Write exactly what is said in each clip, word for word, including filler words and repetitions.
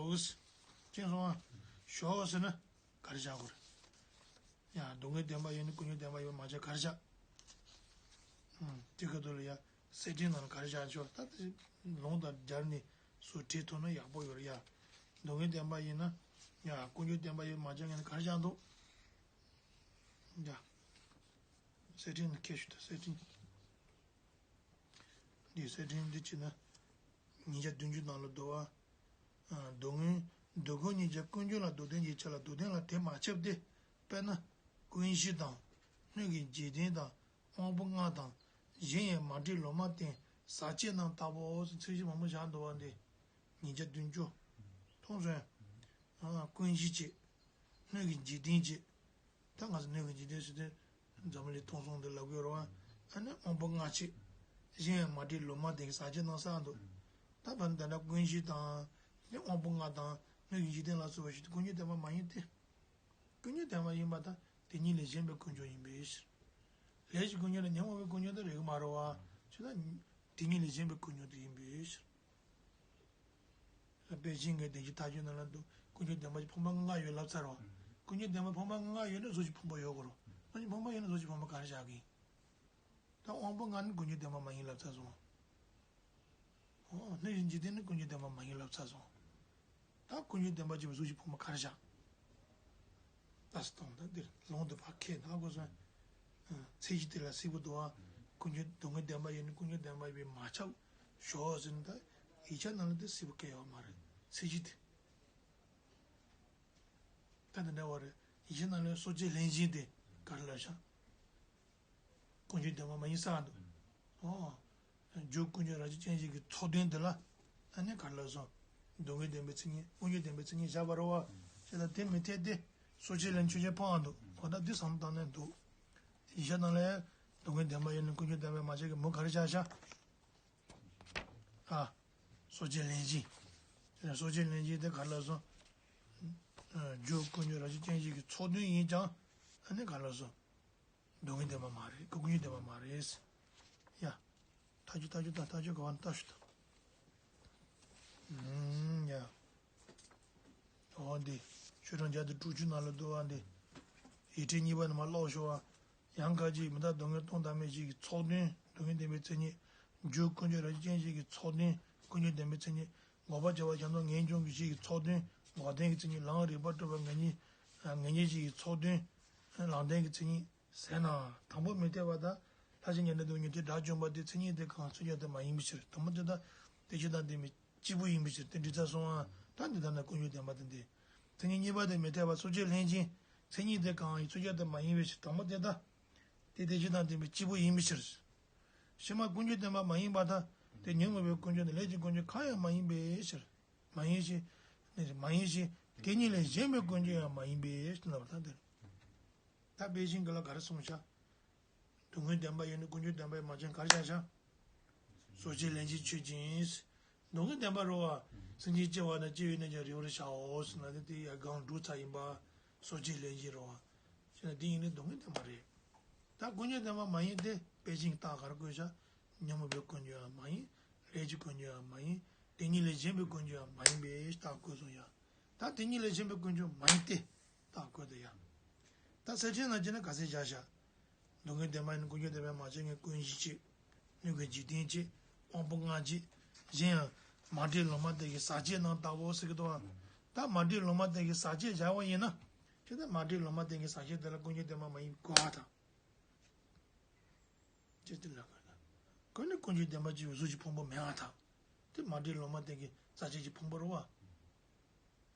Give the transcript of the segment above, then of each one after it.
ཨུས། ཅན་སོང་ཨ། ཞོག་ཟེར་ན་ག་རེ་བྱ་དགོས་རེད། ཡ། སྡུག་བསྔལ་བདེན་པ་ཡོད་ནི་ཀུན་འབྱུང་བདེན་པ་ཡོད་མ་བྱ་ག་རེ་བྱ། ཨུམ། དེ་ག་དུ་ལ་ཡ། གསེར་ཕྲེང་ནང་ལ་ག་རེ་བྱ་ཆོག་ད་དེ་ལུང་དང་སྦྱར་ནས་སུ་བྲིས་ཐུབ་ན་ཡག་པོ་ཡོད་རེད་ཡ། སྡུག་བསྔལ་བདེན་པ་ཡིན་ན། ཡ། ཀུན་འབྱུང་བདེན་པ་ཡོད་མ་བྱ་ངས་ནི་ག་རེ་བྱ་འདུག་ཡ། གསེར་ཕྲེང་ནི་ཁྱེར་ཤོག་ད་གསེར་ཕྲེང་། འདི་གསེར་ཕྲེང་འདི་བྱས་ན། ཉིས་བརྒྱ་བདུན་ཅུ་ནང་ལ་འདུག་བ། སྡུག་བསྔལ། སྡུག་ཀུན་ཉིད་ཀྱང་ཀུན་འབྱུང་ལ། སྡུག་བདེན་གྱི་ཆ་ལ་སྡུག་བདེན་ལ་དེ་མ་ཁྱབ་སྟེ། དཔེར་ན། ཀུན་གཞི་དང་། སྣོད་ཀྱི་འཇིག་རྟེན་དང་། དབང་པོ་ལྔ་དང་། གཞན་ཡང་མ་འདྲེས་ལོ་མ་བརྟེན་ཟག་བཅས་རྣམས་ལྟ་བུའོ་ཟེར་ཚིག་གཞི་མང་པོ་བཞག་འདུག་བ་འདི། ཉིས་བརྒྱ་བདུན་ཅུ། མཐོང་སོང་། ཀུན་གཞི་བྱས། སྣོད་ཀྱི་འཇིག་རྟེན་བྱས། ད་ང་ཚོ་སྣོད་ཀྱི་འཇིག་རྟེན་ཟེར་དུས་འཛམ་བུ་གླིང་མཐོང་སོང་འདི་ལབ་དགོས་རེད་བ། ཨ་ནི་དབང་པོ་ལྔ་བྱས། གཞན་ཡང་མ་འདྲེས་ལོ་མ་བརྟེན་ཟག་བཅས་རྣམས་བསགས་འདུག་ད་བར་ད་ལྟ་ཀུན་གཞི་དང་། དབང་པོ་ལྔ་དང་། སྣོད་ཀྱི་འཇིག་རྟེན་ལ་སོགས་པ་ཞིག་ཏུ་ཀུན་འབྱུང་བདེན་པ་མ་ཡིན་ཏེ། ཀུན་འབྱུང་བདེན་པ་ཡིན་པར་ཐལ། དེ་ཉིད་ལས་གཞན་པའི་ཀུན་འབྱུང་ཡིན་པའི་ཕྱིར། ལས་ཀྱི་ཀུན་འབྱུང་ལ་ཉོན་མོངས་པའི་ཀུན་འབྱུང་དེ་རེག་གི་མ་རེད་བ། ཆོས་དང་། དེ་ཉིད་ལས་གཞན་པའི་ཀུན་འབྱུང་དེ་ཡིན་པའི་ཕྱིར། དཔལ་ཆེན་གྱི་བདེན་བཞིའི་མཐའ་དཔྱོད་ནང་ལ་འདུག་ཀུན་འབྱུང་བདེན་པ་ཕུང་པོ་ལྔ་ཡོད་ལབ་ཚར་བ། ཀུན་འབྱུང་བདེན་པ་ཕུང་པོ་ལྔ་ཡོད་ན་གཟུགས་ཀྱི་ཕུང་པོ་ཡོད་དགོས་རེད། གཟུགས་ཀྱི་ཕུང་པོ་ཡོད་ན་གཟུགས་ཀྱི་ཕུང་པོ་ག་རེ་བཞག་གི། ད་དབང་པོ་ལྔ་ནི་ཀུན་འབྱུང་བདེན་པ་མ་ཡིན་ལབ་ཚར་སོང་། འོ། སྣོད་ཀྱི་འཇིག་རྟེན་ནི་ཀུན་འབྱུང་བདེན་པ་མ་ཡིན་ལབ་ཚར་སོང་། ད་ཀུན་འབྱུང་བདེན་པ་ཅེས་པའི་གཟུགས་ཀྱི་ཕུང་པོ་ག་རེ་བཞག་ད་སི་སྟོང་ད་འདིར་ལུང་དུ་ཕར་ཁས་ན་དགོས་སོང་། ཚིག་གཞི་དེ་ལ་སིལ་བུ་འདུག་ཨ། ཀུན་འབྱུང་སྡུག་བསྔལ་བདེན་པ་ཡོད་ནི་ཀུན་འབྱུང་བདེན་པ་ཡིན་པས་མ་ཁྱབ། ཞོག་ཟེར་ན་ད་ཡིག་ཆ་ནང་ལ་དེ་སིལ་བུ་བཀལ་ཡོད་མ་རེད། ཚིག་གཞི་དེ། ད་དེ་འདྲ་བ་རེད། ཡིག་ཆ་ནང་ལ་སོ་སྐྱེ་ལྷན་སྦྱིན་དེ་ག་རེ་ལབ་བཞག་ཀུན་འབྱུང་བདེན་པ་མ་ཡིན་ས་འདུག་ཨོ། རྒྱུ་ཀུན་འབྱུང་རང་བཞིན་ཅན་ཞིག་གི་ཚོགས་བདུན་དེ་ལ་ཨ་ནི་ག་རེ་ལབ་སོང་། སྡུག་བསྔལ་བདེན་པའི་མཚན་ཉིད། ཀུན་འབྱུང་བདེན་པའི་མཚན་ཉིད་བཞག་པ་རེད་བ། ཞེས་ད་དེ་མི་འཐད་དེ། སོ་སྐྱེ་ལ་ཆོས་ཅན་ཕངས་འདུག་འོ་ད་འདི་བསམ་བཏང་ནས་འདུག་ཡིག་ཆ་ནང་ལ་སྡུག་བསྔལ་བདེན་པ་ཡོད་ནི་ཀུན་འབྱུང་བདེན་པ་མ་བྱས་ཀྱི་མུ་ག་རེ་བཞག་བཞག་ཨ། སོ་སྐྱེ་ལྷན་སྦྱིན། སོ་སྐྱེ་ལྷན་སྦྱིན་དེ་ག་རེ་ལབ་སོང་། རྒྱུ་ཀུན་འབྱུང་རང་བཞིན་ཅན་ཞིག་གི་ཚོགས་བདུན་ཡིན་ཀྱང་ཨ་ནི་ག་རེ་ལབ་སོང་། སྡུག་བསྔལ་བདེན་པ་མ་རེད། ཀུན་འབྱུང་བདེན་པ་མ་རེད། ཡ། ཐག་གཅོད་ཐག་གཅོད་ད་ཐག་གཅོད་ག་བ་ནས་ལྟ་ཞུ་ད། ཨུམ། ཡ། འོ་འདི། ཆོས་གྲོགས་བརྒྱ་དང་དྲུག་ཅུ་ནང་ལ་འདུག་བ་འདི། ཡིག་ཕྲེང་གཉིས་པ་ནས་མར་ཀློག་ཞུ་བ། ཡང་ཁ་ཅིག་མི་རྟག་སྡུག་བསྔལ་སྟོང་ཟད་མེད་ཞིག་གི་ཚོགས་བདུན། སྡུག་བསྔལ་བདེན་པའི་མཚན་ཉིད། རྒྱུ་ཀུན་འབྱུང་རང་བཞིན་ཅན་ཞིག་གི་ཚོགས་བདུན། ཀུན་འབྱུང་བདེན་པའི་མཚན་ཉིད། འགོག་པར་བྱ་བ་གཞན་དོན་ངེས་འབྱུང་གི་ཞིག་གི་ཚོགས་བདུན། འགོག་བདེན་གྱི་མཚན་ཉིད། ལམ་རིགས་པ་སྤྲོས་པ་ངེས་ཉིད། ངེས་ཉིད་ཞིག་གི་ཚོགས་བདུན། ལམ་བདེན་གྱི་མཚན་ཉིད། ཟེར་ན། དང་པོ་མི་འཐད་པ་དང་། ལྷར་བཅས་མྱ་ངན་འདས་དང་ཉོན་མོངས་པའི་དགྲ་བཅོམ་པ་དེ་མཚན་ཉིད་དེ་གང་ཚོད་ཀྱང་དེ་མ་ཡིན་པའི་ཕྱིར། དང་པོ་དེ་དག་དེ་གཅིག་དང་དེ་མི་གཅིག་པུ་ཡིན་པའི་ཕྱིར་དེ་འགྲིག་ཚར་སོང་ཨ། ད་འདི་ལྟར་ན་ཀུན་འབྱུང་བདེན་པ་དེ་འདི། མཚན་ཉིད་གཉིས་པ་དེ་མི་འཐད་པ་སོ་སྐྱེ་ལྷན་སྦྱིན། མཚན་ཉིད་དེ་གང་ཡིན་ཚོད་ཀྱང་དེ་མ་ཡིན་པའི་ཕྱིར། དང་པོ་དེ་དག་དེ་དེ་གཅིག་དང་དེ་མི་གཅིག་པུ་ཡིན་པའི་ཕྱིར། ཕྱི་མ་ཀུན་འབྱུང་བདེན་པ་མ་ཡིན་པར་ཐལ། དེ་ཉོན་མོངས་པའི་ཀུན་འབྱུང་དང་ལས་ཀྱི་ཀུན་འབྱུང་གང་ཡང་མ་ཡིན་པའི་ཕྱིར། མ་ཡིན་ཞིང་། མ་ཡིན་ཞིང་། དེ་ཉིད་ལས་གཞན་པའི་ཀུན་འབྱུང་ཡང་མ་ཡིན་པའི་ཕྱིར་ལབ་པར་ཐལ། ད་དཔེ་བཞིན་གྱི་ལ་ག་རེ་གསུངས་བཞག་སྡུག་བསྔལ་བདེན་པ་ཡོད་ནི་ཀུན་འབྱུང་བདེན་པ་ཡིན་མ་ཅན་ག་རེ་བཞག་བཞག་སོ་སྐྱེ་ལྷན་སྦྱིན་ཆོས་ཅན། སྡུག་བསྔལ་བདེན་པ་རེད་བ། སེམས་ཅན་སྐྱེ་བ་དང་སྐྱེ་བའི་གནས་ཀྱང་རིགས་པར་བྱའོ་ཟེར་ན་དེ་དེ་ཡང་སྒང་དྲུག་ཚར་ཡིན་པ། སོ་སྐྱེ་ལྷན་སྦྱིན་རེད་བ། ཞེ་ན་དེ་ཡིན་ནི་སྡུག་བསྔལ་བདེན་པ་རེད། ད་ཀུན་འབྱུང་བདེན་པ་མ་ཡིན་ཏེ་དཔེ་ཅན་རྟགས་ག་རེ་བཀོད་བཞག་ཉོན་མོངས་པའི་ཀུན་འབྱུང་ཡང་མ་ཡིན། ལས་ཀྱི་ཀུན་འབྱུང་ཡང་མ་ཡིན། དེ་ཉིད་ལས་གཞན་པའི་ཀུན་འབྱུང་ཡང་མ་ཡིན་པའི་རྟགས་བཀོད་སོང་ཡ། ད་དེ་ཉིད་ལས་གཞན་པའི་ཀུན་འབྱུང་མ་ཡིན་ཏེ། རྟགས་བཀོད་དེ་ཡ། ད་གསེར་ཕྲེང་ནང་བྱས་ན་ག་ཚད་བཞག་བཞག་སྡུག་བསྔལ་བདེན་པ་ཡིན་ན་ཀུན་འབྱུང་བདེན་པ་མ་བྱས་ངས་ཀུན་གཞི་བྱས། སྣོད་ཀྱི་འཇིག་རྟེན་བྱས། དབང་པོ་ལྔ་བྱས། གཞན་ཡང་། མ་འདྲེས་ལོ་མ་དེ་གའི་ཟག་བཅས་རྣམས་ལྟ་བུའོ་ཟེར་གི་འདུག་ཨ། ད་མ་འདྲེས་ལོ་མ་དེ་གའི་ཟག་བཅས་བཞག་པ་ཡིན་ན། ཁྱེད་ད་མ་འདྲེས་ལོ་མ་དེ་གའི་ཟག་བཅས་དེ་ལ་ཀུན་འབྱུང་བདེན་པ་མ་ཡིན་གོ་བ་དང་། ཅེས་དེ་ལ་གོ་ན། ཀུན་ནས་ཀུན་འབྱུང་བདེན་པ་ཅེས་པའི་གཟུགས་ཀྱི་ཕུང་པོ་མེད་པར་ཐལ། དེ་མ་འདྲེས་ལོ་མ་དེ་གའི་ཟག་བཅས་ཀྱི་ཕུང་པོ་རེད་བ།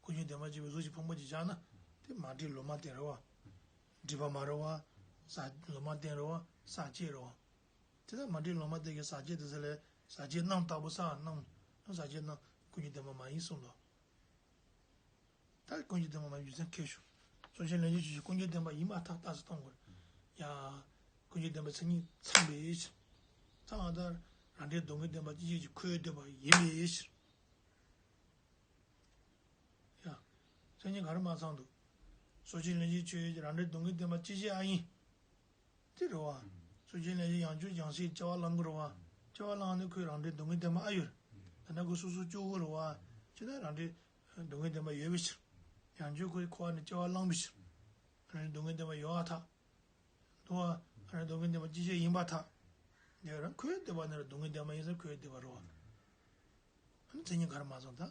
ཀུན་འབྱུང་བདེན་པ་ཅེས་པའི་གཟུགས་ཀྱི་ཕུང་པོ་ཅིག་བཞག་ན། དེ་མ་འདྲེས་ལོ་མ་དེ་རེད་བ། འདྲེས་པ་མ་རེད་བ། ཟག་ལོ་མ་དེ་རེད་བ། ཟག་བཅས་རེད་བ། དེ་ལྟར་མ་འདྲེས་ལོ་མ་དེ་གའི་ཟག་བཅས་དེ་ཚོ་ལས་ཟག་བཅས་རྣམས་ལྟ་བུ་ས་རྣམས་ཟག་བཅས་རྣམས་ཀུན་འབྱུང་བདེན་པ་མ་ཡིན་གསུངས་ལོ། ད་ཀུན་འབྱུང་བདེན་པ་མ་ཡིན་རྒྱུ་མཚན་ཁས་ཞུ། སོ་སྐྱེ་ལྷན་སྦྱིན་ཆོས་ཅན་ཀུན་འབྱུང་བདེན་པ་ཡིན་པར་ཐལ་རྟགས་སུ་གཏོང་དགོས། ཡ། ཀུན་འབྱུང་བདེན་པའི་མཚན་ཉིད་ཚང་བའི་ཕྱིར། ཚང་བ་ལྟར་རང་འདྲའི་སྡུག་བསྔལ་བདེན་པ་ཅི་ཞིག་ཅིག་ཁོལ་འདོད་པ་ཡིན་པའི་ཕྱིར། ཡ། མཚན་ཉིད་ག་རེ་མ་ཚང་འདུག་སོ་སྐྱེ་ལྷན་སྦྱིན་ཆོས་ཅན་རང་འདྲའི་སྡུག་བསྔལ་བདེན་པ་ཅི་ཞིག་ཨ་ཡིན། དེ་རེད་བ། སོ་སྐྱེ་ལྷན་སྦྱིན་ཡང་བསྐྱར་ཡང་སེ་སྐྱེ་བ་བླང་གི་རེད་བ། སྐྱེ་བ་བླངས་ནས་ཁོས་རང་འདྲའི་སྡུག་བསྔལ་བདེན་པ་ཨ་ཡོད། ད་ནི་ཁོ་སོ་སོ་སྐྱོ་གི་རེད་བ། ཅི་ད་རང་འདྲའི་ སྡུག་བསྔལ་བདེན་པ་ཡོད་པའི་ཕྱིར། ཡང་ཆོས་ཁོའི་འཁོར་བ་ནས་སྐྱེ་བ་བླངས་པའི་ཕྱིར། སྡུག་བསྔལ་བདེན་པ་ཡོད་པར་ཐལ། འདུག་བ། སྡུག་བསྔལ་བདེན་པ་ཅི་བྱས་ཡིན་པར་ཐལ། དེ་རང་ཁོའི་འདོད་པ་ནི་ར་སྡུག་བསྔལ་བདེན་པ་ཡིན་ཟེར་ཁོའི་འདོད་པ་རེད་བ། མཚན་ཉིད་ག་རེ་མ་སོང་ད།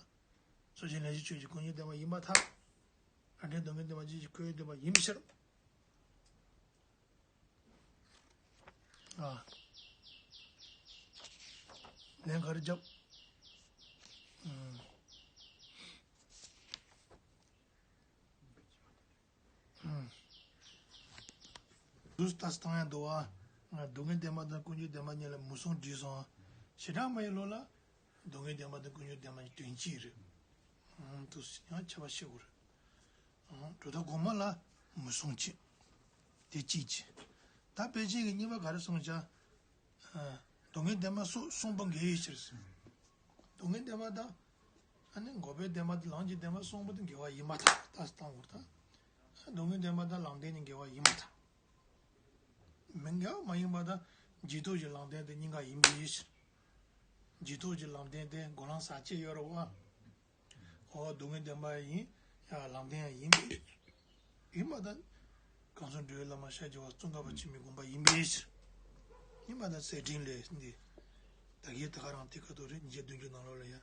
སོ་སྐྱེ་ལས་ཀྱི་ཆོས་ཀྱི་ཀུན་འབྱུང་བདེན་པ་ཡིན་པར་ཐལ། རང་འབྲས་སྡུག་བསྔལ་བདེན་པ་ཅི་བྱས་ཁོའི་འདོད་པ་ཡིན་པའི་ཕྱིར། ཨ། ལན་ག་རེ་རྒྱབ། ཨུམ། ཨུམ། དུས་ལྟ་སྟངས་ཡང་འདུག་བ། སྡུག་བསྔལ་བདེན་པ་དང་ཀུན་འབྱུང་བདེན་པ་གཉིས་ལ་མུ་གསུམ་བྲིས་སོང་། བྱེ་བྲག་སྨྲ་བའི་ལུགས་ལ། སྡུག་བསྔལ་བདེན་པ་དང་ཀུན་འབྱུང་བདེན་པ་གཉིས་དོན་གཅིག་རེད། ཨང་། དུ་ཡང་ཁྱད་པར་ཤེས་དགོས་རེད། ཨང་། གྲུབ་མཐའ་གོང་མ་ལ་མུ་གསུམ་གཅིག་དེ་གཅིག་གཅིག་ད་དཔེ་ཅན་གྱི་གཉིས་པ་ག་རེ་གསུངས་བྱ། ཨ། སྡུག་བསྔལ་བདེན་པ་སོགས་གསུངས་པ་འགལ་བའི་ཕྱིར། སྡུག་བསྔལ་བདེན་པ་དང་། ཨ་ནི་འགོག་པའི་བདེན་པ་དང་ལམ་གྱི་བདེན་པ་གསུངས་པ་དང་འགལ་བ་ཡིན་པར་ཐལ། ལྟ་སྟངས་སྐོར་དང་། སྡུག་བསྔལ་བདེན་པ་དང་ལམ་བདེན་གཉིས་འགལ་བ་ཡིན་པར་ཐལ། མི་འགལ་བ་མ་ཡིན་པ་དང་རྗེས་ཐོབ་ཀྱི་ལམ་བདེན་དེ་གཉིས་ཀ་ཡིན་པའི་ཕྱིར། རྗེས་ཐོབ་ཀྱི་ལམ་བདེན་དེ་འགོག་ལམ་ཟག་བཅས་ཡོད་རེད་བ། འོ་སྡུག་བསྔལ་བདེན་པ་ཡིན། ཡང་ལམ་བདེན་ཡང་ཡིན་པས། ཡིན་པ་དང་། གང་ཟག་འགྲོ་བའི་བླ་མ་ཤཱཀྱ་བ་ཙོང་ཁ་པ་ཆེན་པོའི་དགོངས་པ་ཡིན་པའི་ཕྱིར། ཡིན་པ་དང་། གསེར་ཕྲེང་ལས་འདི། ད་གིན་ད་ག་རང་དེ་ཁ་ཐུག་རེད། ཉིས་བརྒྱ་བདུན་ཅུ་ནང་ལོགས་ལ་ཡང་།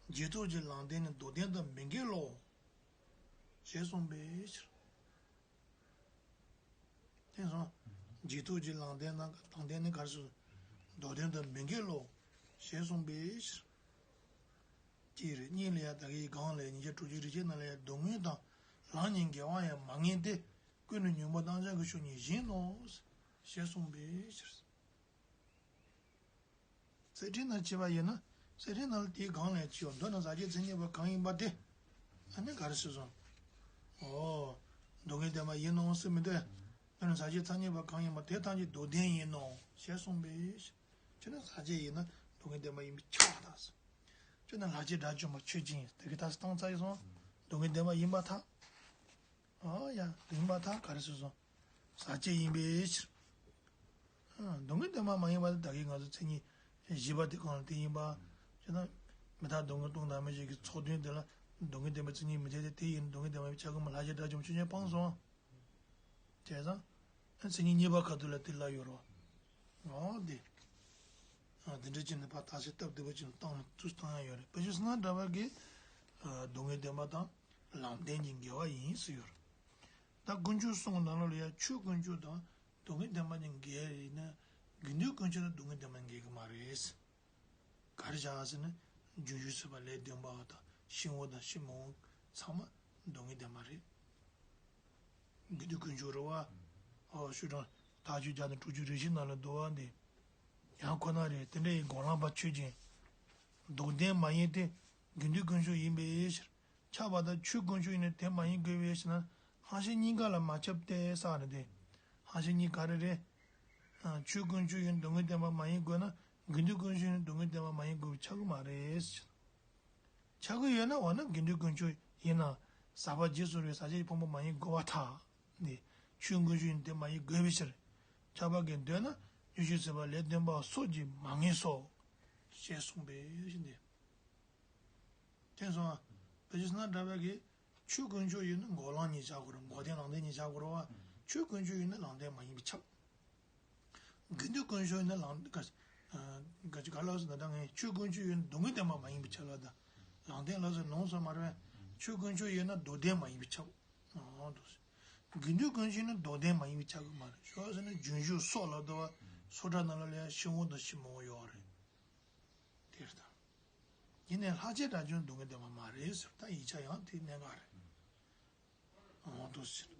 རྗེས་ཐོབ་ཀྱི་ལམ་བདེན་ནི་མདོར་བསྟན་དང་མི་འགལ་ལོ། ཞེས་གསུངས་པའི་ཕྱིར། དེང་སང་། རྗེས་ཐོབ་ཀྱི་ལམ་བདེན་ན་ལམ་བདེན་ནི་ག་རེ་ཟེར། མདོར་བསྟན་དང་མི་འགལ་ལོ། ཞེས་གསུངས་པའི་ཕྱིར། གཅིག་རེད། གཉིས་ལ་ཡང་ད་གིན་གོང་ལ་ཉིས་བརྒྱ་དྲུག་ཅུ་རེ་གཅིག་ནང་ལ་ཡང་སྡུག་བསྔལ་དང་ལམ་གཉིས་འགལ་བ་ཡང་མ་ངེས་ཏེ། ཀུན་ནས་མྱོང་བ་རྣམ་གཞག་གི་ཕྱོགས་གཉིས་བཞིན་ནོ། ཞེས་གསུངས་པའི་ཕྱིར། གསེར་ཕྲེང་ནང་བྱས་པ་ཡིན་ན། གསེར་ཕྲེང་ནང་ལ་དེའི་སྒང་ལ་ཡང་ཅི་ཡོད། མདོར་ན་ཟག་བཅས་མཚན་ཉིད་པ་གང་ཡིན་པ་དེ། ཨ་ནི་ག་རེ་ཟེར་སོང་། འོ། སྡུག་བསྔལ་བདེན་པ་ཡིན་ནོ་ཟེར་མི་འདོད། མདོར་ན་ཟག་བཅས་མཚན་ཉིད་པ་གང་ཡིན་པ་དེ་ཐམས་ཅད་མདོར་བསྟན་ཡིན་ནོ། ཞེས་གསུངས་པས། ཁྱོད་ན་ཟག་བཅས་ཡིན་ན་སྡུག་བསྔལ་བདེན་པ་ཡིན་པས་ཁྱབ་པར་ཐལ། ཁྱོད་ན་ལྷག་བཅས་དགྲ་བཅོམ་པ་ཆོས་ཅན། དེ་གི་ད་སྟངས་ཚ་ཡིན་སོང་། སྡུག་བསྔལ་བདེན་པ་ཡིན་པར་ཐལ། ཨོ་ཡ། ཡིན་པར་ཐལ་ག་རེ་ཟེར་སོང་། ཟག་བཅས་ཡིན་པའི་ཕྱིར། ཨ། སྡུག་བསྔལ་བདེན་པ་མ་ཡིན་པ་དེ་ད་གིན་ང་ཚོ་མཚན་ཉིད་བཞི་པ་དེ་གང་ལ་དེ་ཡིན་པ། ཅེ་ན། མི་རྟག་སྡུག་བསྔལ་སྟོང་དང་མི་འཇིག་གི་ཚོགས་བདུན་དེ་ལ་སྡུག་བསྔལ་བདེན་པའི་མཚན་ཉིད་མི་འཐད་དེ། དེ་ཡིན་སྡུག་བསྔལ་བདེན་པ་ཡིན་པས་ཁྱབ་ཀྱི་མ། ལྷག་བཅས་དགྲ་བཅོམ་ཆོས་ཅན་སྤངས་སོང་། བྱས་ཙང་། མཚན་ཉིད་གཉིས་པ་ཁ་ཐུག་ལ་དེ་ལ་ཡོད་རོ། འོ་དེ། ཨ། དེ་འདྲ་བྱས་ནས་ཕར་ཐག་ཆོད་སྟབས་བདེ་པོ་བྱས་ནས་བཏང་ན་ཚུར་བཏང་ཡ་ཡོད་རེད། དཔེ་ཆ་སྣ་འདྲ་བ་གི། ཨ། སྡུག་བསྔལ་བདེན་པ་དང་ལམ་བདེན་གཉིས་འགལ་བ་ཡིན་ཟེར་ཡོད་རེད། ད་དཀོན་མཆོག་གསུམ་ནང་ལོགས་ལ་ཡང་ཆོས་དཀོན་མཆོག་དང་སྡུག་བསྔལ་བདེན་པ་གཉིས་འགལ་ཡིན་ན། དགེ་འདུན་དཀོན་མཆོག་དང་སྡུག་བསྔལ་བདེན་པ་འགལ་གི་མ་རེད། ག་རེ་བྱ་ཟེར་ན། རྒྱུན་ཞུགས་ཟད་པ་ལས་བརྟེན་པ་དང་ཕྱིར་འོང་དང་ཕྱིར་མི་འོང་ཚང་མ་སྡུག་བསྔལ་བདེན་པ་རེད། དགེ་འདུན་དཀོན་མཆོག་རེད་བ། ཨོ་ཤུ་དང་དག་ཆོས་བརྒྱ་དང་དྲུག་ཅུ་རེ་བཞི་ནང་ལ་འདུ་བ་འདི། ཡང་ཁོ་ན་རེ་དེ་འདྲ་ཡི་སྒོམ་ལམ་པ་ཆོས་ཅན། མདོར་བསྟན་མ་ཡིན་ཏེ། དགེ་འདུན་དཀོན་མཆོག་ཡིན་པའི་ཕྱིར། ཁྱབ་པ་དང་ཆོས་དཀོན་མཆོག་ཡིན་ན་དེ་མ་ཡིན་དགོས་པའི་ཕྱིར་ན། སྣང་ཞེན་གཉིས་ཀ་ལ་མ་ཁྱབ་སྟེ་ས་རེད་དེ། སྣང་ཞེན་གཉིས་ག་རེ་རེད། ཨ། ཆོས་དཀོན་མཆོག་ཡིན་སྡུག་བསྔལ་བདེན་པ་མ་ཡིན་དགོས་ན། དགེ་འདུན་དཀོན་མཆོག་ཡིན་སྡུག་བསྔལ་བདེན་པ་མ་ཡིན་དགོས་པའི་ཆགས་ཀྱི་མ་རེད། ཆགས་ཀྱི་ཡོད་ན་འོ་ན་དགེ་འདུན་དཀོན་མཆོག་ཡིན་ན་ཟག་པ་རྗེས་སུ་རེ་ཟག་བཅས་ཀྱི་ཕུང་པོ་མ་ཡིན་དགོས་པར་ཐལ། འདི་ཆོས་དཀོན་མཆོག་ཡིན་དེ་མ་ཡིན་དགོས་པའི་ཕྱིར། ཁྱབ་པ་གི་འདོད་ན་རྒྱུན་ཞུགས་ཟད་པ་ལས་བརྟེན་པ་སོགས་ཀྱིས་མ་ངེས་སོ། ཞེས་གསུངས་པའི་ཕྱིར་འདི། དེང་སང་། དཔེ་ཆ་སྣ་འདྲ་བ་གི། ཆོས་དཀོན་མཆོག་ཡིན་ན་འགོག་ལམ་གཉིས་ཆགས་དགོས་རེད། འགོག་བདེན་ལམ་བདེན་གཉིས་ཆགས་དགོས་རེད་བ། ཆོས་དཀོན་མཆོག་ཡིན་ན་ལམ་བདེན་མ་ཡིན་པས་ཁྱབ། དགེ་འདུན་དཀོན་མཆོག་ཡིན་ན་ལམ་ག་ག་ག་ལ་སོ་ད་ལྟ་ངས་ཆོས་དཀོན་མཆོག་ཡིན་ན་སྡུག་བསྔལ་བདེན་པ་མ་ཡིན་པས་ཁྱབ་ལ་ད། ལམ་བདེན་ལ་སོ་ནོངས་སོ་མ་རེད་བས། ཆོས་དཀོན་མཆོག་ཡིན་ན་མདོར་བསྟན་མ་ཡིན་པས་ཁྱབ། ཨོ་འདུག་སེ། དགེ་འདུན་དཀོན་མཆོག་ཡིན་ན་མདོར་བསྟན་མ་ཡིན་པས་ཁྱབ་གི་མ་རེད། ཞོག་ཟེར་ན་རྒྱུན་ཞུགས་སོགས་ལ་དུ་བ་སོ་ཊ་ནང་ལ་ལ་ཡ་ཕྱིར་འོང་དང་ཕྱིར་མི་འོང་ཡོད་རེད། དེ་ལྟར། ཡིན་ནའི་ལྷག་བཅས་དགྲ་བཅོམ་སྡུག་བསྔལ་བདེན་པ་མ་རེད་ཟེར། ད་ཡིག་ཆ་ཡང་དེ་གནད་འགག་རེད། འོ་འདུག་ཟེར།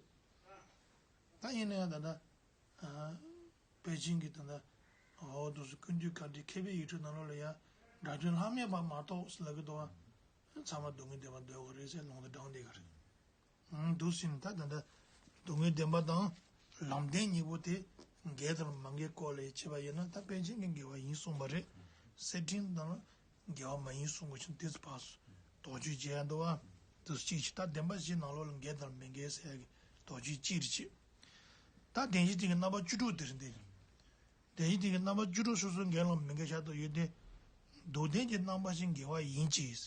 ད་ཡིན་ནའི་ད་ལྟ། ཨ། པེ་ཅིང་གི་ད་ལྟ། འོ་འདུག་ཟེར། ཀུན་འདུས་བཀའ་དྲིན་མཁས་པའི་ཡིག་འཕྲིན་ནང་ལོགས་ལ་ཡ། དགྲ་བཅོམ་ལྷག་མེད་པ་མ་གཏོགས་ཟེར་ལབ་ཀྱི་འདུག་བ། ཚང་མ་སྡུག་བསྔལ་བདེན་པ་འདོད་དགོས་རེད་ཟེར་ལུང་དུ་དྲངས་བསྡད་ཀྱི་རེད། འདུག་ཟིན་ད་ད་ལྟ་སྡུག་བསྔལ་བདེན་པ་དང་ལམ་བདེན་གཉིས་པོ་དེ་འགལ་དང་མ་འགལ་སྐོར་ལ་ཡིད་ཆེས་པ་ཡིན་ན། ད་པཎ་ཆེན་གྱི་འགལ་བ་ཡིན་གསུངས་པ་རེད། གསེར་ཕྲེང་དང་འགལ་བ་མ་ཡིན་གསུང་དགོས་ཕྱིན་དེ་ཚོ་ཕར་དོགས་གཅོད་བྱས་ཡ་འདུག་བ། དེ་ཚོ་གཅིག་བྱས། ད་བདེན་པ་བཞིའི་ནང་ལོགས་ལ་འགལ་དང་མི་འགལ་ཟེར་ཡ་གི་དོགས་གཅོད་གཅིག་རེ་བྱས། ད་བདེན་བཞི་དེ་གི་རྣམ་པ་བཅུ་དྲུག་དེ་རེད་འདི། བདེན་བཞི་དེ་གི་རྣམ་པ་བཅུ་དྲུག་སོ་སོའི་འགལ་དང་མི་འགལ་ཤར་དུ་ཡོད་དེ། མདོར་བསྟན་གྱི་རྣམ་པ་བཞིའི་འགལ་བ་ཡིན་གྱི།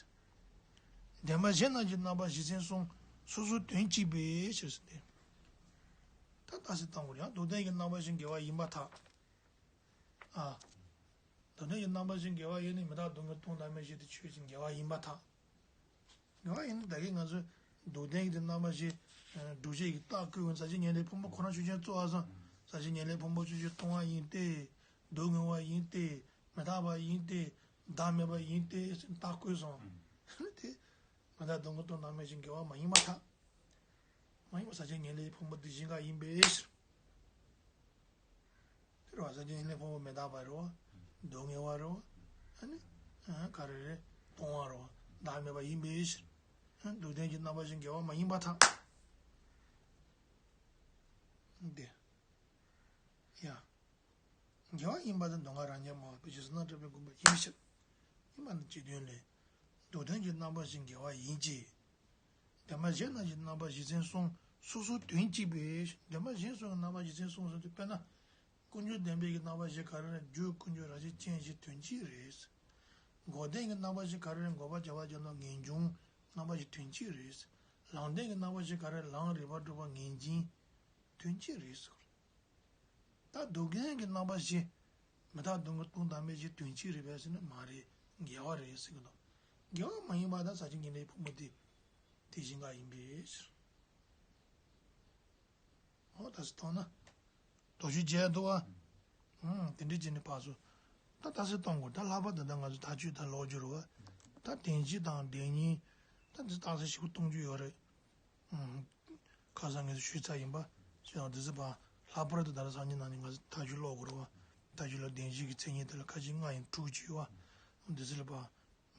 བདེན་པ་གཞན་རྣམས་ཀྱི་རྣམ་པ་བཞི་ཚན་གསུམ་སོ་སོའི་དོན་གཅིག་པའི་ཕྱིར་ཟེར་ཏེ། ད་ལྟ་སེ་བཏང་དགོས་ཡང་སྡུག་བདེན་གྱི་རྣམ་པ་བཞི་འགལ་བ་ཡིན་པར་ཐལ། ཨ། སྡུག་བདེན་གྱི་རྣམ་པ་བཞི་འགལ་བ་ཡིན་ནི་མི་རྟག་སྡུག་བསྔལ་སྟོང་བདག་མེད་བཞི་དེ་ཆོས་ཅན་འགལ་བ་ཡིན་པར་ཐལ། འགལ་བ་ཡིན་ན་ད་གིན་ང་ཚོས་སྡུག་བདེན་གྱི་རྣམ་པ་བཞི་སྒྲུབ་བྱེད་ཀྱི་རྟགས་བཀོད་ཡོང་ཟག་བཅས་ཉེར་ལེན་ཕུང་པོ་ཁོ་རང་ཆོས་ཅན་རྩོལ་བ་སོང་། ཟག་བཅས་ཉེར་ལེན་ཕུང་པོ་ཆོས་ཅན་སྟོང་བ་ཡིན་ཏེ། སྡུག་བསྔལ་བ་ཡིན་ཏེ། མི་རྟག་པ་ཡིན་ཏེ། བདག་མེད་པ་ཡིན་ཏེ་ཟེར་རྟགས་བཀོད་སོང་། དེ་མི་རྟག་སྡུག་བསྔལ་སྟོང་བདག་མེད་བཞི་འགལ་བ་མ་ཡིན་པར་ཐལ། མ་ཡིན་པ་ཟག་བཅས་ཉེར་ལེན་ཕུང་པོ་དེ་བཞི་འགའ་ཡིན་པའི་ཕྱིར། དེ་རེད་བ། ཟག་བཅས་ཉེར་ལེན་ཕུང་པོ་མི་རྟག་པ་རེད་བ། སྡུག་བསྔལ་བ་རེད་བ། ཨ་ནི། ཨ། ག་རེ་རེད། སྟོང་བ་རེད་བ། བདག་མེད་པ་ཡིན་པའི་ཕྱིར། ཨ། སྡུག་བདེན་གྱི་རྣམ་པ་བཞི་འགལ་བ་མ་ཡིན་པར་ཐལ། འདི། ཡ། འགལ་བ་ཡིན་པ་དང་མདོ་སྔགས་རང་རྐྱ་སྨྲ་བ་དཔེ་ཆ་བསོད་ནམས་གྲགས་པའི་དགོངས་པ་ཡིན་ཕྱིར། ཡིན་པ་ནི་སྤྱི་དོན་ལས། སྡུག་བདེན་གྱི་རྣམ་པ་བཞི་འགལ་བ་ཡིན་གྱི། བདེན་པ་གཞན་རྣམས་ཀྱི་རྣམ་པ་བཞི་ཚན་གསུམ་སོ་སོའི་དོན་གཅིག་པའི། བདེན་པ་གཞན་གསུམ་གྱི་རྣམ་པ་བཞི་ཚན་གསུམ་ཟེར་དུས་དཔེར་ན། ཀུན་འབྱུང་བདེན་པའི་གི་རྣམ་པ་བཞི་ག་རེ་རེད། རྒྱུ་ཀུན་འབྱུང་རང་བཞིན་ཅན་བཞི་དོན་གཅིག་རེད། འགོག་བདེན་གྱི་རྣམ་པ་བཞི་ག་རེ་རེད། འགོག་པ་བྱ་བ་བྱ་དང་ངེས་འབྱུང་རྣམ་པ་བཞི་དོན་གཅིག་རེད། ལམ་བདེན་གྱི་རྣམ་པ་བཞི་ག་རེ་རེད། ལམ་རིགས་པ་སྒྲུབ་པ་ངེས་འབྱིན་དོན་གཅིག་རེད་ཟེར། ད་སྡུག་བདེན་གྱི་རྣམ་པ་བཞི། མི་རྟག་སྡུག་བསྔལ་སྟོང་བདག་མེད་བཞི་དོན་གཅིག་རེད་པས་ཟེར་ན་མ་རེད། འགལ་བ་རེད་ཟེར་གི་འདུག་འགལ་བ་མ་ཡིན་པ་ད་ཟག་བཅས་ཉེར་ལེན་ཕུང་པོ་དེ། དེ་བཞི་འགའ་ཡིན་པའི་ཕྱིར། འོ་ད་སེ་མཐོང་ན། དོགས་གཅོད་བྱས་འདུག་བ། ཨང་། དེ་འདྲ་བྱས་ནས་ཕར་ཚུར། ད་ད་སེ་གཏོང་དགོས། ད་ལྷག་པར་དུ་ད་ང་ཚོ་ཐག་གཅོད་ད་ལོག་རྒྱུ་རེད་བ། ད་བདེན་བཞི་དང་བདེན་གཉིས། ད་འདི་རྟགས་གསལ་ཞིབ་པོ་གཏོང་རྒྱུ་ཡོད་རེད། ཨང་། ཁ་སང་ངས་ཞུས་ཚར་ཡིན་པ། ཞེས་ཡང་དེ་ཚེ་ཕར་ལྷག་པར་དུ་ད་ལྟ་སང་ཉིན་ནང་ནས་ང་ཚོ་ཐག་གཅོད་ཀློག་དགོས་རེད་བ། ཐག་གཅོད་ལ་བདེན་བཞི་གི་མཚན་ཉིད་དེ་ལ་ཁ་ཅིག་ལྔ་ཡིན་དྲུག་ཅིག་ཡོད་བ། དེ་ཚེ་ལ་ཕར་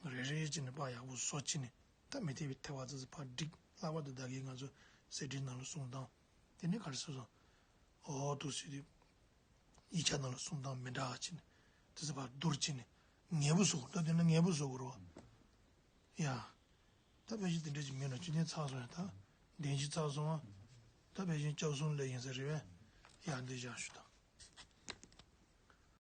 རེ་རེ་བྱས་ནས་ཕར་ཡག་པོ་བཟོ་བྱས་ནས་ད་མི་འཐད་པའི་ཐལ་བ་ཙམ་ཙམ་ཕར་བསྒྲིགས། ལྷག་པར་དུ་ད་གིན་ང་ཚོ་གསེར་བྲིས་ནང་ལ་གསུངས་སྟངས་དེ་ནས་ག་རེ་ཟེར་སོང་། འོ་འདུག་སེ་དེ། ཡིག་ཆ་ནང་ལ་གསུངས་སྟངས་མི་འདྲ་བ་བྱས་ནས་དེ་ཚེ་ཕར་བསྡུར་བྱས་ནས་ངེས་པོ་བཟོ་དགོས། ད་དེ་ན་ངེས་པོ་བཟོ་དགོས་རེད་བ། ཡ། ད་ཕལ་ཆེར་དེ་འདྲ་ཞིག་མིན་ན་སྤྱི་མཐུན་ཚར་སོང་ཡ། ད་བདེན་བཞི་ཚར་སོང་བ། ད་ཕལ་ཆེར་སྐྱབས་གསུམ་ལས་ཡིན་ས་རེད་བས། ཡ་འདི་བཞག་ཞུ་དང་